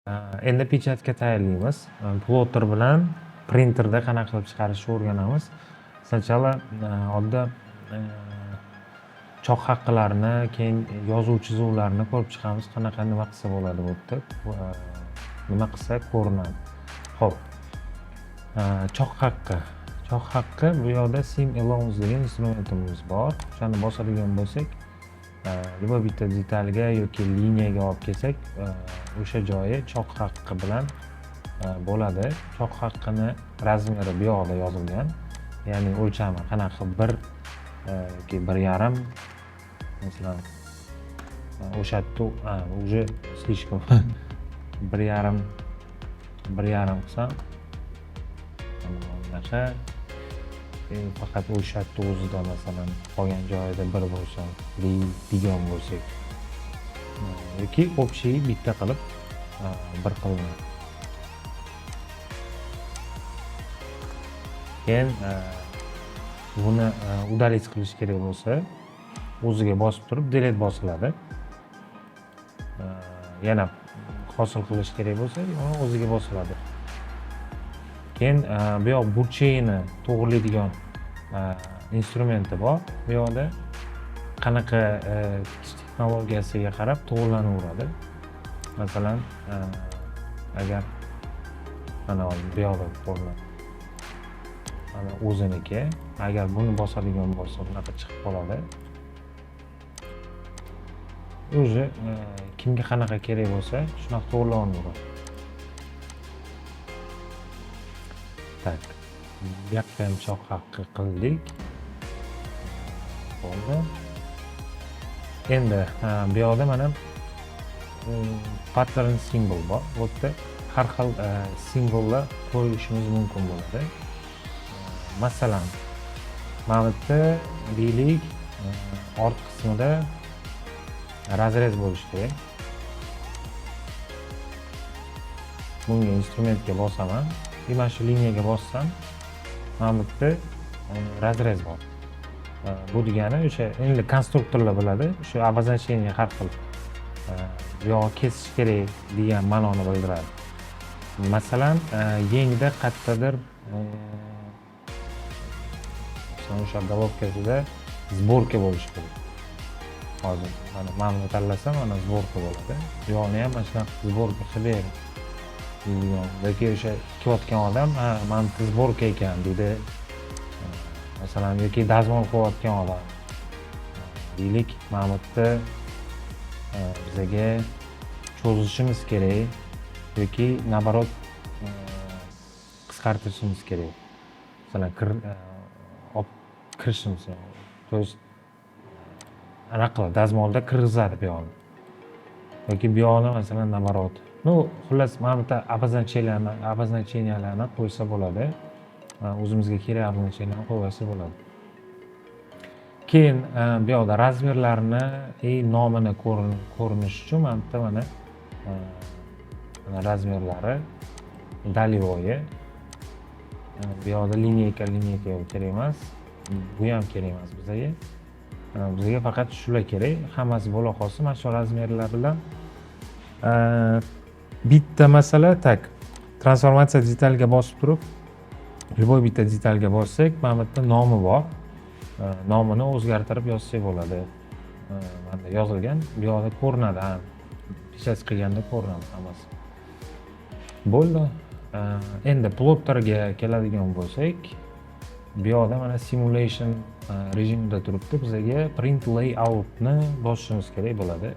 Endi печать ga tayyorlaymiz. Plotter bilan printerda qanaqa qilib chiqarishni o'rganamiz. Сначала oldin choq haqqilarini, keyin yozuv chizuvlarni ko'rib chiqamiz. Qanaqa, nima qilsa bo'ladi bu yerda, nima qilsa ko'rinadi. Xo'p. Choq haqqi. Choq haqqi, bu yoqda Seam Allowance degan instrumentimiz bor. O'shani bosadigan bo'lsak, любой bitta detalga yoki liniyaga olib kelsak, o'sha joyi choq haqqi bilan bo'ladi. Choq haqqini размер i bu yoqda yozilgan. Ya'ni o'lchami qanaqa, 1 yoki 1,5 masalan, o'sha yerda уже слишком, 1,5, 1,5 qilsam, mana bunaqa, faqat o'sha yerda o'zida, masalan, qolgan joyida 1 bo'lsa degan bo'lsak yoki общий bitta qilib 1 qilinadi. Keyin buni удалить qilish kerak bo'lsa, o'ziga bosib turib delete bosiladi. Yana hosil qilish kerak bo'lsa, uni o'ziga bosiladi. Keyin bu yoq burchagini to'g'rilaydigan instrumenti bor. Bu yoqda qanaqa tikish texnologiyasiga qarab to'g'rilanaveradi. Masalan, agar mana bu yoqda ko'rinadi. Mana o'ziniki. Agar buni bosadigan bo'lsa, bunaqa chiqib qoladi. Уже kimga qanaqa kerak bo'lsa, shunaqa to'g'rilanaveradi. Так, bu yoqqa ham choq haqqi qildik. Bo'ldi. Endi bu yoqda mana pattern symbol bor. Bu yerda har xil simvollar qo'yishimiz mumkin bo'ladi. Masalan, mana bu yerda deylik, ort qismida разрез bo'lishi kerak. Bunga instrumentga bosaman. И mana shu liniyaga bossam, mana bu yerda разрез bor. Bu degani o'sha endi konstruktorlar biladi, o'sha обозначение har xil. Bu yog'i kesish kerak degan ma'noni bildiradi. Masalan, yengda qayerdadir, masalan, o'sha головка sida сборка bo'lishi kerak. Hozir mana buni tanlasam, mana сборка bo'ladi. Bu yoqni ham mana shunaqa сборка qilib ber deydigan yoki o'sha tikayotgan odam, ha, mana bu сборка ekan deydi. Masalan, yoki dazmol qilayotgan odam. Deylik, mana bu yerda bizaga cho'zishimiz kerak yoki наоборот qisqartirishimiz kerak. Masalan, kir olib kirishimiz, то есть anaqa qiladi, dazmolda kirgizadi bu yoqni. Yoki bu yoqni, masalan, наоборот. Ну, xullas, mana bu yerda обозначения larni qo'ysa bo'ladi. O'zimizga kerak обозначения ni qo'yib olsa bo'ladi. Keyin bu yoqda размер larni и nomini ko'rinishi uchun mana bu yerda mana размер lari, долевой. Bu yoqda lineyka kerak emas. Bu ham kerak emas bizga. Bizga faqat shular kerak. Hammasi bo'la qolsin mana shu размер lar bilan. Bitta masala, так, transformatsiya detalga bosib turib, любой bitta detalga bossak, mana bu yerda nomi bor. Nomini o'zgartirib yozsak bo'ladi. Mana yozilgan, bu yoqda ko'rinadi. Ha, печать qilganda ko'rinadi hammasi. Bo'ldi. Endi plotterga keladigan bo'lsak, bu yoqda mana simulation rejimida turibdi. Bizaga print layoutni bosishimiz kerak bo'ladi.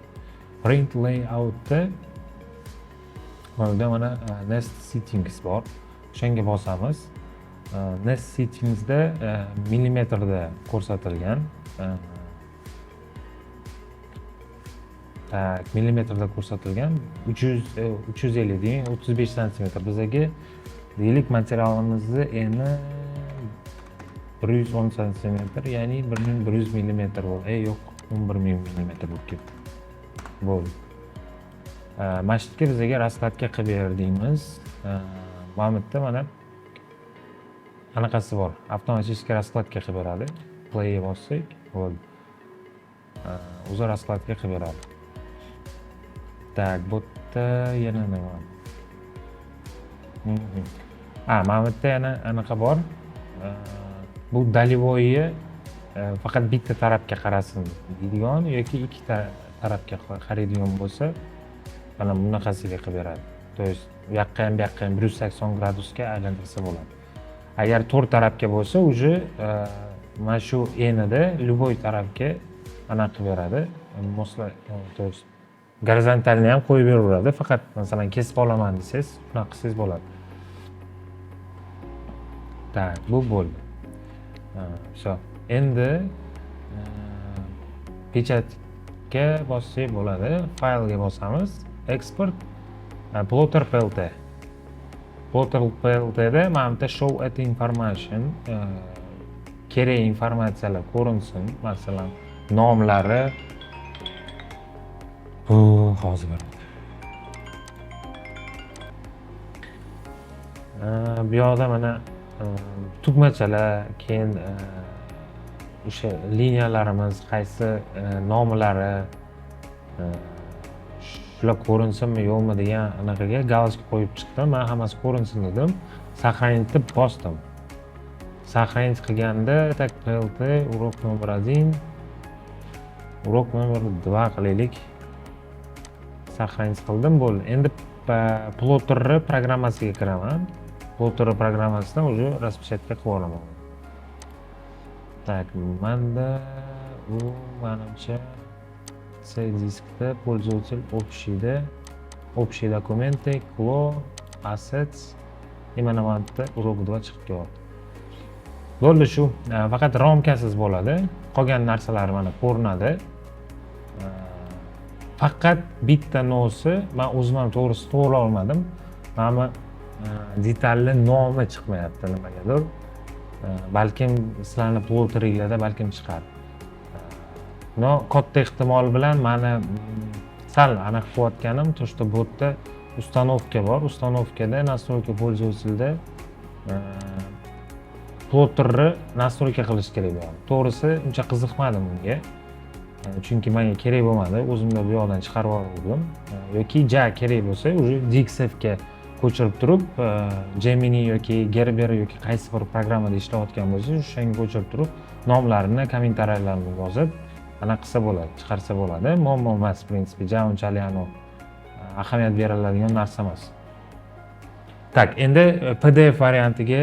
Print layoutda mana bu yerda mana nest settings bor. O'shanga bosamiz. Nest settingsda millimetrda ko'rsatilgan. Так, millimetrda ko'rsatilgan 350 deng, 35 santimetr. Bizaga deylik, materialimizni eni 110 santimetr, ya'ni 1100 millimetr bo'ldi. Ey, yo'q, 11 000 millimetr bo'lib ketdi. Bo'ldi. Mana shu yerga bizaga раскладка qilib ber deymiz. Mana bu yerda mana anaqasi bor. Avtomatik раскладка qilib beradi. Playga bossak, bo'ldi. O'zi раскладка qilib beradi. Так, bu yerda yana nima? A, mana bu yerda yana anaqa bor. Bu долевойni faqat bitta tarafga qarasin deydigan yoki ikkita tarafga qaraydigan bo'lsa, mana bunaqasiga qilib beradi. То есть u yoqqa ham, bu yoqqa ham 180 gradusga aylantirsa bo'ladi. Agar to'rt tarafga bo'lsa, уже mana shu enida любой tarafga anaqa qilib beradi. Mosla, то есть горизонтальный ham qo'yib beraveradi. Faqat masalan kesib olaman desangiz, shunaqa qilsangiz bo'ladi. Так, bu bo'ldi. Всё. Endi печать ga bossak bo'ladi. Faylga bosamiz. Export, plotter PLT. Plotter PLTda mana bu yerda show add information, kerak informatsiyalar ko'rinsin. Masalan, nomlari. Bu hozir bir minut. Bu yoqda mana tugmachalar, keyin o'sha liniyalarimiz qaysi, nomlari, shular ko'rinsinmi yo'qmi degan anaqaga галочка qo'yib chiqdim. Man hammasi ko'rinsin dedim. Сохранить deb bosdim. Сохранить qilganda, так, PLT урок номер 1, урок номер 2 qilaylik. Сохранить qildim, bo'ldi. Endi plotterni programmasiga kiraman. Plotter programmasidan уже распечатка qilib olaman. Так, manda u manimcha C diskda, пользователь, общийda, общие документы, Clo, assets и mana bu yerda урок 2 chiqib kelyapti. Bo'ldi shu. Faqat рамка siz bo'ladi. Qolgan narsalar mana ko'rinadi. Faqat bitta но si, man o'zim ham to'g'risi to'g'ri olmadim. Mana bu detalni nomi chiqmayapti nimagadir. Balkim sizlarni plotteringlarda balkim chiqar. Но katta ehtimol bilan mani sal anaqa qilayotganim то, что bu yerda установка bor. Установка da настройка пользователя da plotterni настройка qilish kerak bu yoqda. To'g'risi uncha qiziqmadim unga. Chunki menga kerak bo'lmadi. O'zimda bu yoqdan chiqarib oldim. Yoki ja kerak bo'lsa, уже DXF ga ko'chirib turib, Gemini yoki Gerber yoki qaysi bir programmada ishlayotgan bo'lsa, o'shanga ko'chirib turib, nomlarini, kommentariyalarni yozib, anaqa qilsa bo'ladi, chiqarsa bo'ladi. Muammo emas, в принципе, ja unchalik anavi ahamiyat beriladigan narsa emas. Так, endi PDF variantiga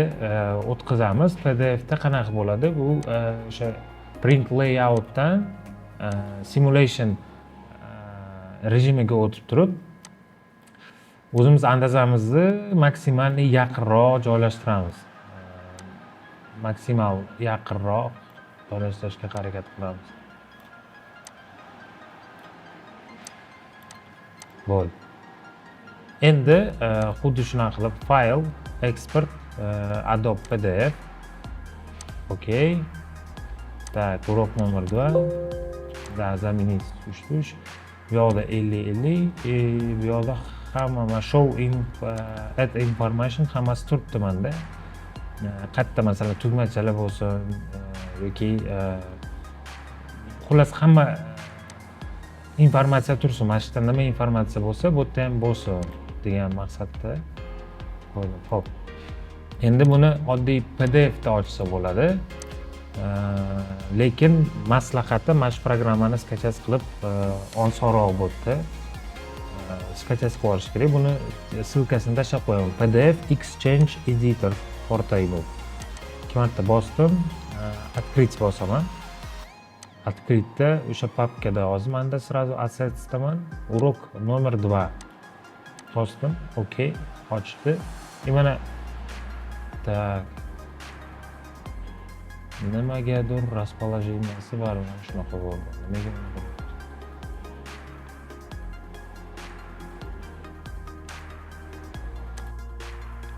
o'tkazamiz. PDFda qanaqa bo'ladi? Bu o'sha print layoutdan simulation rejimiga o'tib turib, o'zimiz andazamizni maksimalniy yaqinroq joylashtiramiz. Maksimal yaqinroq joylashtirishga harakat qilamiz. Bo'ldi. Endi xuddi shunaqa qilib fayl, eksport, Adobe PDF. Okey. Так, урок номер 2. Да, заменить существующий. Bu yoqda 50 50 и bu yoqda hamma mana show in add information hammasi turibdi manda. Qayerda masalan tugmachalar bo'lsin yoki xullas hamma informatsiya tursin. Mana shu yerda nima informatsiya bo'lsa, bu yerda ham bo'lsin degan maqsadda qo'ydim. Xo'p. Endi buni oddiy PDFda ochsa bo'ladi. Lekin maslahatim, mana shu programmani скачать qilib, osonroq bu yerda. Скачать qilib olish kerak. Buni ссылка sini tashlab qo'yaman. PDF Exchange Editor Portable. Ikki marta bosdim, открыть bosaman. Открытьda o'sha papkada hozir manda сразу assetsdaman. Урок номер 2 bosdim. Okey, ochdi. И mana, так. Nimagadir расположение si baribir shunaqa bo'ldi. Nimaga unaqa bo'ldi?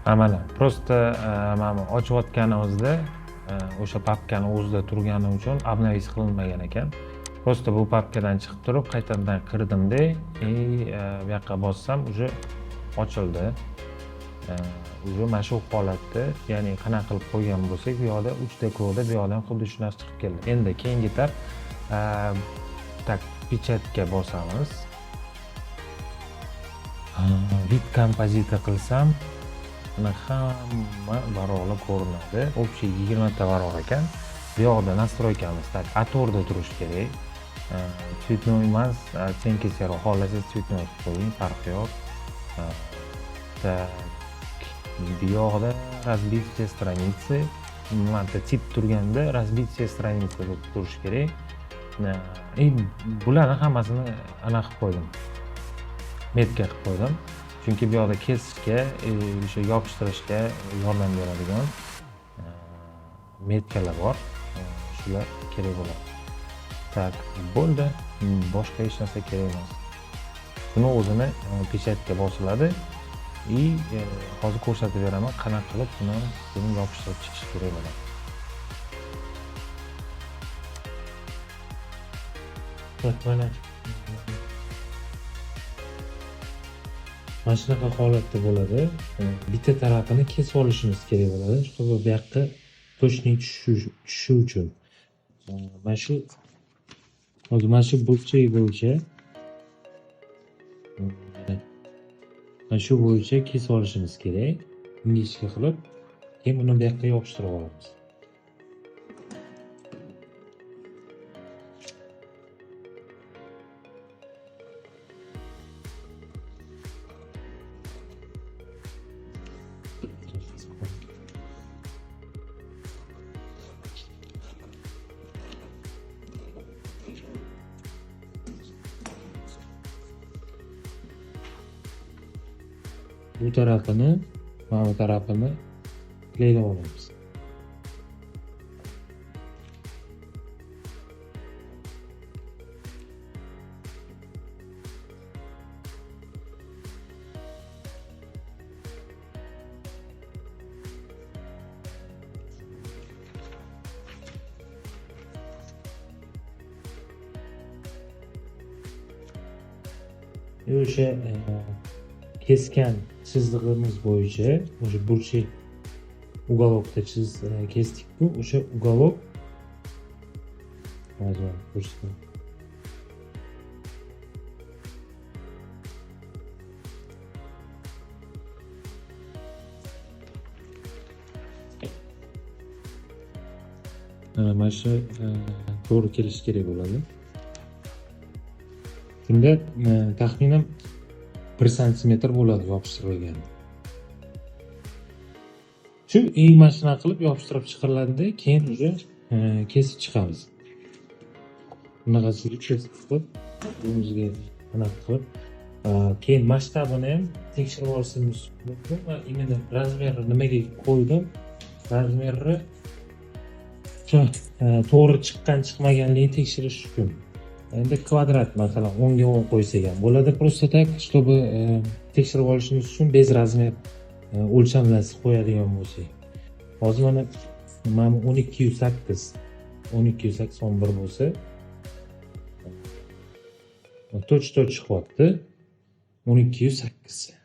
Ha, mana просто mana bu ochayotganimizda o'sha papkani o'zida turgani uchun обновить qilinmagan ekan. Просто bu papkadan chiqib turib qaytadan kirdimda и bu yoqqa bossam, уже ochildi. Уже mana shu holatda, ya'ni qanaqa qilib qo'ygan bo'lsak, bu yoqda 3D koda bu yoqdan xuddi shu narsa chiqib keldi. Endi keyingi etap, так, печать ga bosamiz. Вид композита qilsam Mana hamma varaqlar ko'rinadi. Общий 20 ta varaq ekan. Bu yoqda настройка miz так A4 da turishi kerak. Цветной emas, оттенки серого. Xohlasangiz цветной qilib qo'ying, farqi yo'q. Так, bu yoqda разбить все страницы. Mana tip turganda разбить все страницы deb turishi kerak. И bularni hammasini anaqa qilib qo'ydim. Метка qilib qo'ydim. Chunki bu yoqda kesishga, o'sha yopishtirishga yordam beradigan метка lar bor. Shular kerak bo'ladi. Так, bo'ldi. Boshqa hech narsa kerak emas. Buni o'zini печать ga bosiladi. И hozir ko'rsatib beraman, qanaqa qilib buni keyin yopishtirib chiqish kerak bo'ladi. Так, mana shunaqa holatda bo'ladi. Bitta tarafini kesib olishimiz kerak bo'ladi, чтобы bu yoqqa точный tushishi uchun. Mana shu hozir mana shu burchak bo'yicha, mana shu bo'yicha kesib olishimiz kerak. Ingichka qilib, keyin buni bu yoqqa yopishtirib olamiz. Bu tarafini, mana bu tarafini клей lab olamiz. O'sha kesgan chizig'imiz bo'yicha o'sha burchak уголок da kesdik-ku, o'sha уголок hozir ko'rsataman. Mana shu to'g'ri kelishi kerak bo'ladi. Shunda taxminan 1 santimetr bo'ladi yopishtirilgan. Shu mana shunaqa qilib yopishtirib chiqariladi, keyin уже kesib chiqamiz. Bunaqasiga kesib chiqib, o'zimizga anaqa qilib, keyin masshtabini ham tekshirib olishimiz mumkin. Va именно размер ni nimaga qo'ydim? Размер ni shu to'g'ri chiqqan chiqmaganligini tekshirish uchun. Endi kvadrat masalan 10 ga 10 qo'ysak ham bo'ladi, просто так, чтобы tekshirib olishimiz uchun без размер o'lchamlarsiz qo'yadigan bo'lsak. Hozir mana bu 12.8, 12.81 bo'lsa, toch-toch chiqyapti. 12.8.